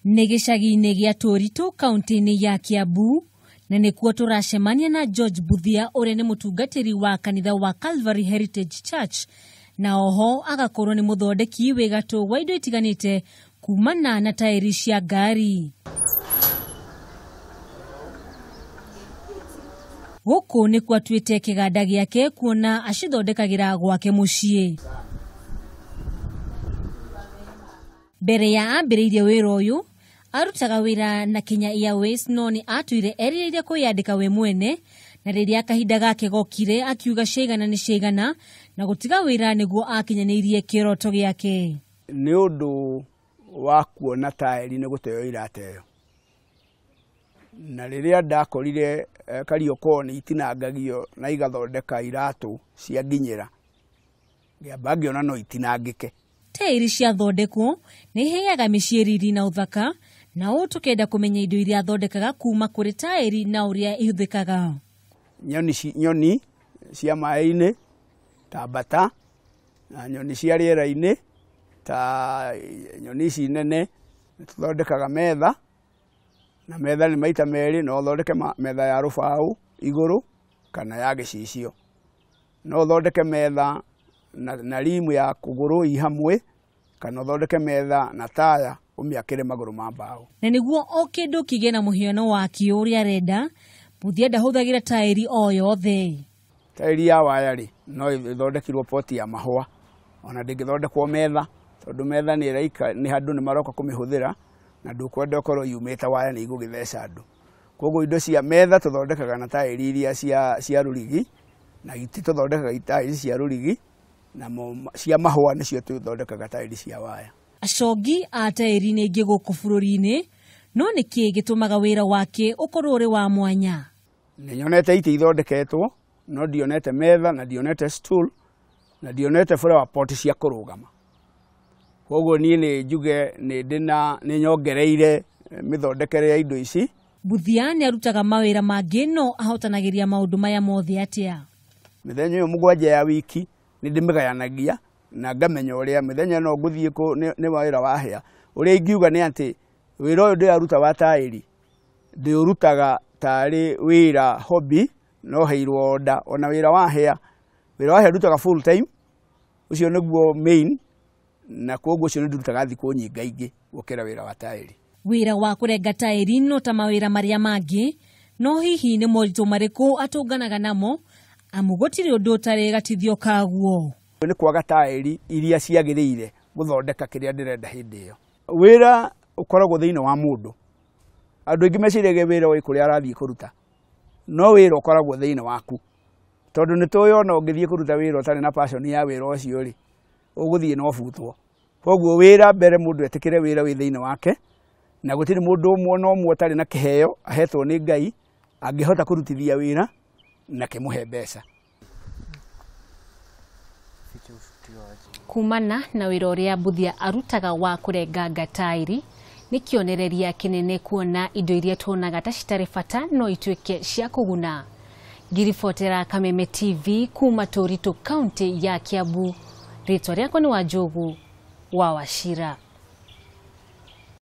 Nĩ gĩcagi-inĩ gĩa Tũritũ kaunti-inĩ ya Kiambu na nĩkuo tũracemania na George Mbuthia ũrĩa nĩ mũtungatĩri wa kanitha wa Calvary Heritage Church na oho agakorwo nĩ mũthondeki wĩ gatũ wa indo itiganĩte kumana na taĩri cia ngari. Gũkũ nĩkuo atuĩte kĩganda gĩake kuona acithondekagĩra gwake mũciĩ. Mbere ya ambĩrĩirie wĩra ũyũ arutaga wĩra na Kenya Airways no nĩ atuire erirĩirie kwĩyandĩka we mwene na rĩrĩa kahinda gake gokire akiuga ciaigana nĩ ciaigana na gũtiga wĩra nĩguo akinyanĩirie kĩroto gĩake. Nĩ ũndũ wa kuona taĩri nĩ gũteo irateo, na rĩrĩa ndakorire Kariokor nĩ itinangagio na igathondeka iratũ cia nginyĩra, ngĩamba ngĩona no itinangĩke. Taĩri ciathondekwo nĩ iheaga mĩciĩ riri na ũthaka, na ũũ tũkenda kũmenya indo iria athondekaga kuma kũrĩ taĩri na ũrĩa ihũthĩkaga. Nyoni cia maĩ-inĩ ta mbata, na nyoni cia rĩera-inĩ ta nyoni ici nene. Nĩ tũthondekaga metha, na metha nĩ maita merĩ, no ũthondeke metha ya rũbaũ igũrũ kana ya gĩcicio. No ũthondeke metha na rimu ya kũgũrũ i hamwe, kana ũthondeke metha na taya ũmĩakĩre magũrũ ma mbaũ. Na nĩguo o kĩndũ kĩgĩe na mũhiano wakĩo ũrĩa arenda, Mbuthia ndahũthagĩra taĩri o yothe. Taĩri ya waya rĩ, no ĩthondekirwo poti ya mahũa, ona ndĩngĩthondekwo metha, tondũ metha nĩ ĩraika nĩ handũ nĩ maroka kũmĩhũthĩra na ndũkwenda ũkorwo yumĩte waya nĩ igũgĩtheca andũ. Koguo indo cia metha tũthondekaga na taĩri iria cia rũrigi, na itĩ tũthondekaga taĩri cia rũrigi, na cia mahũa nĩcio tũthondekaga taĩri cia waya. Acongi a taĩri nĩ aingĩ gũkũ bũrũri-inĩ, no nĩkĩ gĩtũmaga wĩra wake ũkorwo ũrĩ wa mwanya? Nĩ nyonete itĩ ithondeketwo, no ndionete metha na ndionete stool na ndionete flower pot cia kũrũgama. Koguo niĩ nĩ njuge nĩ nyongereire mĩthondekere ya indo ici. Mbuthia nĩ arutaga mawĩra mangĩ no ahotanagĩria maũndũ maya mothe atĩa? Mĩthenya ĩyo mũgwanja ya wiki nĩ ndĩmĩgayanagia na ngamenya ũrĩa mĩthenya ĩno ngũthiĩ nĩ wĩra wa hĩa. Ũrĩa ingiuga nĩ atĩ wĩra ũyũ ndĩraruta wa taĩri ndĩũrutaga tarĩ wĩra hobby, no heirwo order. Ona wĩra wa hĩa, wĩra wa hĩa ndutaga full time, ũcio nĩguo main, na koguo ũcio nĩ ndutaga thikũ nyingaingĩ gũkĩra wĩra wa taĩri. Wĩra wa kũrenga taĩri no ta mawĩra marĩa mangĩ, no hihi nĩ moritũ marĩkũ atũnganaga namo, amu gũtirĩ ũndũ ũtarĩ gatithio kaguo. Nĩ kwaga taĩri iria ciagĩrĩire gũthondeka kĩrĩa ndĩrenda hĩndĩ ĩyo. Wĩra ũkoragwo thĩinĩ wa mũndũ. Andũ aingĩ meciragia wĩra wĩ kũrĩa arathiĩ kũruta, no wĩra ũkoragwo thĩinĩ waku, tondũ nĩ tũĩ ona ũngĩthiĩ kũruta wĩra ũtarĩ na passion ya wĩra ũcio rĩ, ũgũthiĩ na ũbutwo. Koguo wĩra mbere mũndũ etĩkĩre wĩra wĩ thĩinĩ wake, na gũtirĩ mũndũ ũmwe na ũmwe ũtarĩ na kĩheo ahetwo nĩ Ngai angĩhota kũrutithia wĩra na kĩmũhe mbeca. Kumana na wĩra ũrĩa Mbuthia arutaga wa kũrenganga taĩri nĩ kĩonereria kĩnene kuona indo iria tuonaga ta citarĩ bata no ituĩke cia kũguna. Ngiribotera Kameme TV kuma Tũritũ kaunti ya Kiambu. Rĩtwa rĩakwa nĩ Wanjũgu wa Wachira.